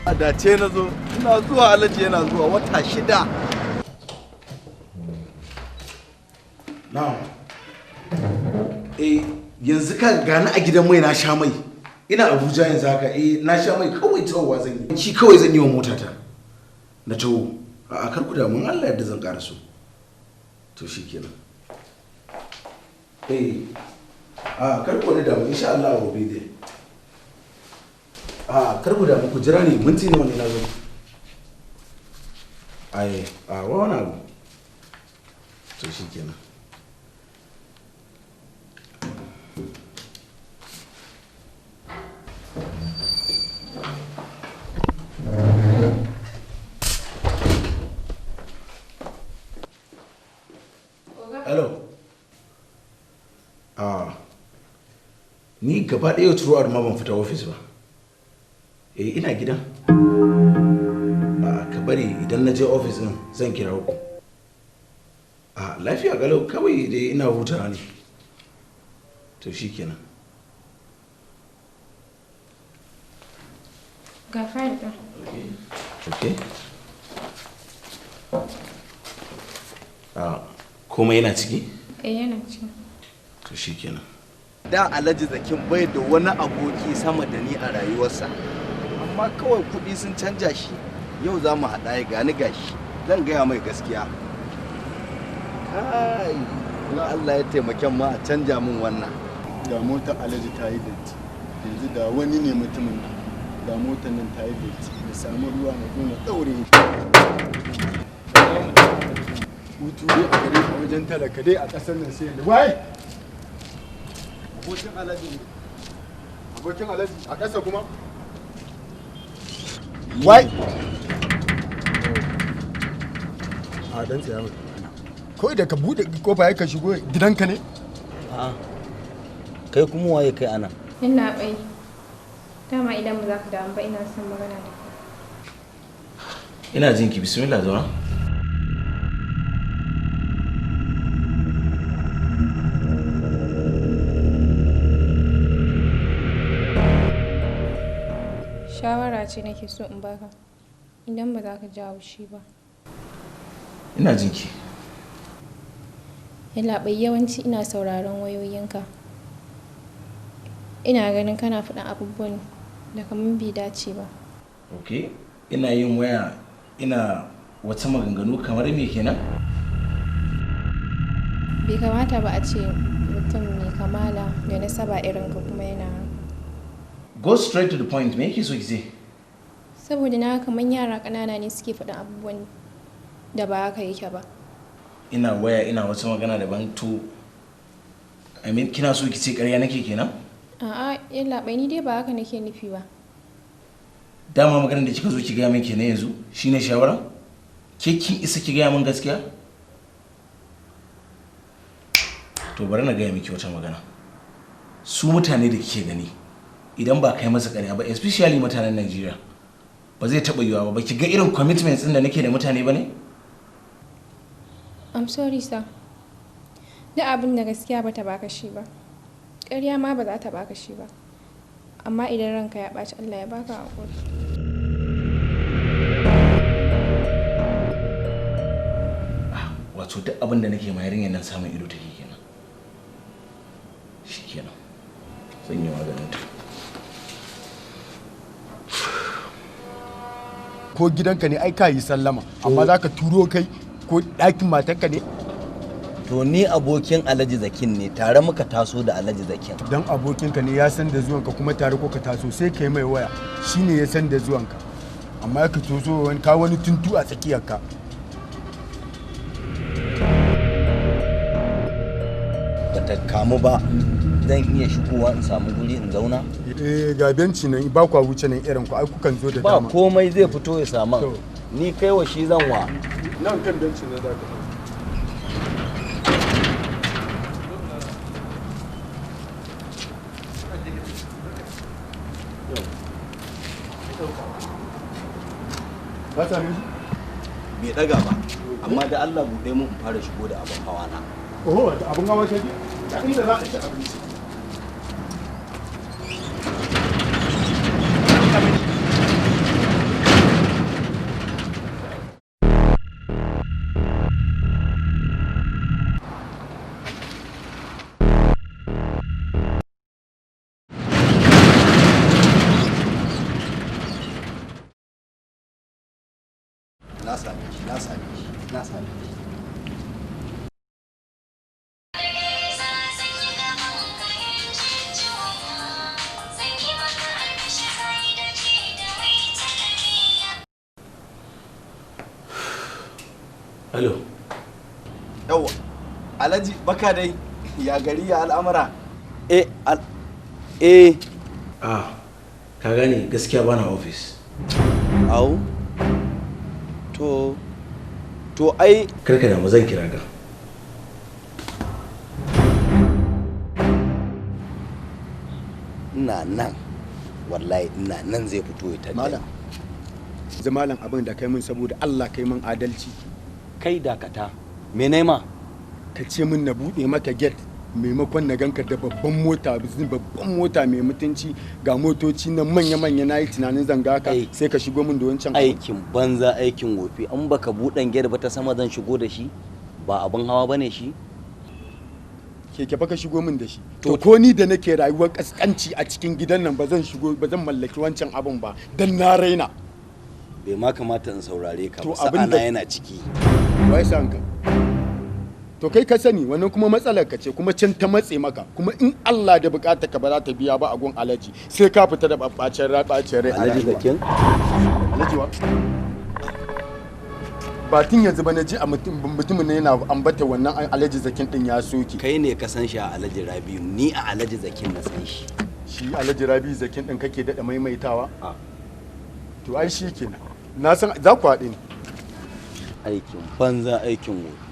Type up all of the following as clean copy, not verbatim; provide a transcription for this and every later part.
A dace na zo, ina zuwa Alhaji yana zuwa wata 6. Na'am. Eh, yanzu ka gani a gidan mai na sha mai. Ina Abuja yanzu haka, eh na sha mai kawai tawowa zan yi. Shi kawai zan yi wa motata. Na tawo. A'a kar ku damu, Allah yadda zan ƙara so. To shikenan. Eh, a kar ku damu, insha Allah I will be there. A kar ku damu, ku jira ni minti nawa ne na zo. Ai, a wani abu. To shikenan. Hello. Ah. Ni gaba ɗaya throughout ma ban fita office ba. Eh ina gida. A ka bari idan na je office din zan kira ku. A lafiya galau kawai dai ina hutawa ne. To shikenan. Ga file ɗin. Okay. Ah, komai yana ciki? Eh yana ciki. To shikenan. Da Alhaji Zakin bai da wani aboki sama da ni a rayuwarsa. Amma kawai kuɗi sun canja shi. Yau za mu haɗa ya gani gashi. Zan gaya mai gaskiya. Kai, in Allah ya taimake mu a canja min wannan. Da motar Alhaji ta yi datti. Yanzu da wani ne mutumin nan. Da motar nan ta yi datti. Da samu ruwa na zo na ɗaure. Hutu dai a gare a wajen talaka dai a ƙasar nan sai wai! Abokin Alhaji ne. Abokin Alhaji a ƙasa kuma? Wai! A dan tsaya mai. Kawai da ka buɗe kofa ya ka shigo gidanka ne? A'a. Kai kuma waye kai ana? Ina bai. Dama idan ba za ka damu ba ina son magana da kai. Ina jinki, bismillah zauna. Shawara ce nake so in baka idan ba za ka ji haushi ba. Ina jinki. Yallaɓai, yawanci ina sauraron wayoyinka. Ina ganin kana faɗin abubuwan da kamar bai dace ba. Ok, ina yin waya ina wata maganganu kamar me kenan? Bai kamata ba a ce mutum mai kamala da nasaba irin ka kuma yana. Go straight to the point, me yake so ki ce? Saboda na kamar yara ƙanana ne suke faɗin abubuwan da ba haka yake ba. Ina waya ina wata magana daban to I mean kina so ki ce ƙarya nake kenan? A'a, yallaɓai ni dai ba haka nake nufi ba. Dama maganar da kika zo ki gaya min kenan yanzu shine shawara? Ke kin isa ki gaya min gaskiya? To bari na gaya miki wata magana. Su mutane da kike gani idan ba kai masa ƙarya ba, especially mutanen Najeriya, ba zai taɓa yiwuwa ba. Ki ga irin commitments ɗin da nake da mutane ba ne? I'm sorry sir. Duk abin da gaskiya bata baka shi ba. Ƙarya ma ba za ta baka shi ba. Amma idan ranka ya ɓaci Allah ya baka haƙuri. Wato duk abin da nake ma yarinyar nan samun ido take kenan. Shikenan. Zan yi maganin ta. Ko gidanka ne ai ka yi sallama, amma za ka turo kai ko ɗakin matarka ne? To ni abokin Alhaji Zakin ne, tare muka taso da Alhaji Zakin. Dan abokinka ne ya san da zuwanka kuma tare kuka taso sai ka yi mai waya, shine ya san da zuwanka. Amma ka toso wani ka wani tuntu a tsakiyarka. Bata kamu ba, zan iya shigowa in samu guri in zauna? Eh ga benci nan ba kwa wuce nan irin ku ai kukan zo da dama. Ba komai zai fito ya samu. Ni kai wa shi zan wa. Nan kan benci ne za ka. Ka same shi? Bai daga ba, amma da Allah buɗe mu in fara shigo da abin hawa na. Oh, da abin hawa kai? Da inda za a ci abinci. Hello. Yawa Alhaji baka dai, ya gari ya al'amura? Ah, ka gane gaskiya bana office. Au. To ai karka da mu, zan kira ka. Ina nan wallahi, ina nan zai fito ya tadda. Malam, zamalan abin da kai min saboda Allah kai min adalci. Kai dakata, me nema? Ka ce min na buɗe maka gate maimakon na ganka da babban mota, babban mota mai mutunci, ga motoci na manya-manya, na yi tunanin zanga ka sai ka shigo min da wancan aikin banza aikin wofi. An baka buɗan gate ba ta sama zan shigo da shi, ba abin hawa bane shi. Keke fa ka shigo min da shi. To ko ni da nake rayuwar kaskanci a cikin gidan nan ba zan shigo, ba zan mallaki wancan abin ba dan na raina. Bai ma kamata in saurare ka ba, sa'ana yana ciki. Wai san ka. To kai ka sani wannan kuma matsalar ka ce, kuma can ta matse maka, kuma in Allah da bukatar ka ba za ta biya ba a gun Alhaji, sai ka fita da babbacin rabacin rai. Alhaji Zakin? Alhaji wa? Ba tun yanzu ba na ji a mutumin yana ambata wannan Alhaji Zakin din ya soke. Kai ne ka san shi a Alhaji Rabiu, ni a Alhaji Zakin na san shi. Shi Alhaji Rabiu Zakin din kake dada maimaitawa? To ai shi kenan. Na san za ku haɗe ni. Aikin banza aikin wofi.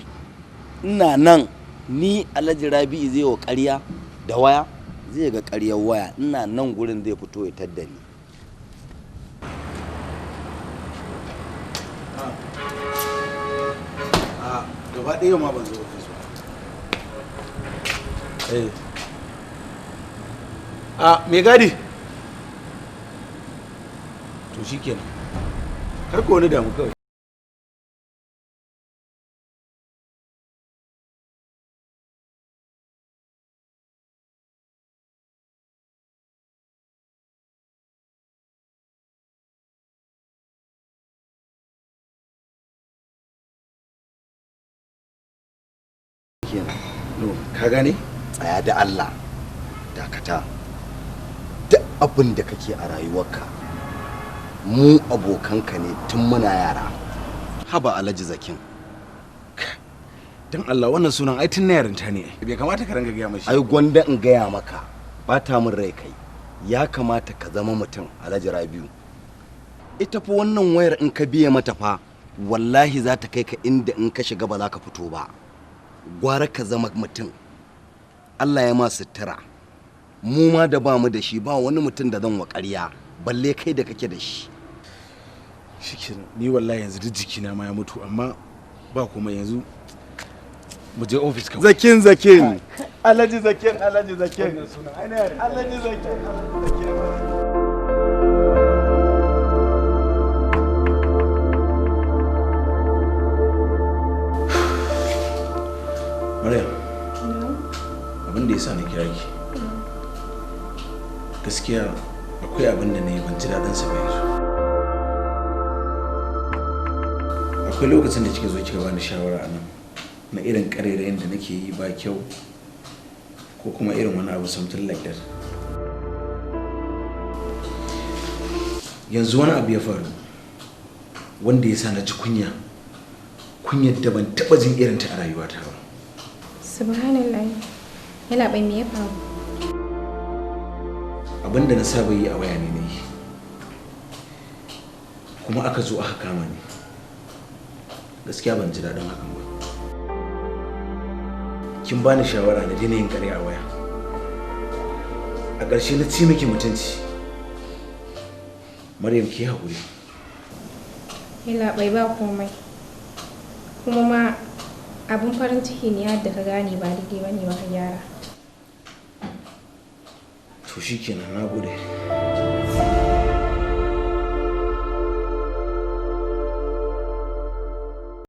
Ina nan ni Alhaji Rabi'u zai wa ƙarya da waya, zai ga ƙaryar waya. Ina nan gurin zai fito ya tadda ni. A gaba ɗaya ma ban zo ofis ba. A me gadi? To shikenan. Kar ka wani damu kawai. No, ka gane? Tsaya da Allah, dakata. Duk abin da kake a rayuwarka, mu abokanka ne tun muna yara. Haba Alhaji Zakin. Dan Allah wannan sunan ai tun na yarinta ne. Bai kamata ka ranga gaya mashi. Ai gwanda in gaya maka, bata min rai kai. Ya kamata ka zama mutum Alhaji Rabiu. Ita fa wannan wayar in ka biye mata fa, wallahi za ta kai ka inda in ka shiga ba za ka fito ba. Gwara ka zama mutum. Allah ya ma sutura. Mu ma da ba mu da shi ba wani mutum da zan wa ƙarya, balle kai da kake da shi. Shikenan, ni wallahi yanzu duk jikina ma ya mutu, amma ba kuma yanzu mu je office kawai. Zakin Zakin. Alhaji Zakin, Alhaji Zakin. Alhaji Zakin, Alhaji Zakin. Maryam, abin da ya sa na kira ki, gaskiya akwai abin da na yi ban ji daɗin sa ba yanzu. Akwai lokacin da kika zo kika bani shawara a nan na irin ƙarairayin da nake yi ba kyau ko kuma irin wani abu something like that. Yanzu wani abu ya faru wanda ya sa na ji kunya, kunyar da ban taɓa jin irinta a rayuwata ba. Subhanallah. Yana bai me ya faru? Abinda na saba yi a waya ne na yi. Kuma aka zo aka kama ni. Gaskiya ban ji daɗin hakan ba. Kin bani shawara na daina yin ƙarya a waya. A ƙarshe na ci miki mutunci. Maryam ki haƙuri. Yalla bai ba komai. Kuma ma abun farin ciki ne yadda ka gane ba daidai bane ba ka gyara. To shikenan, nagode.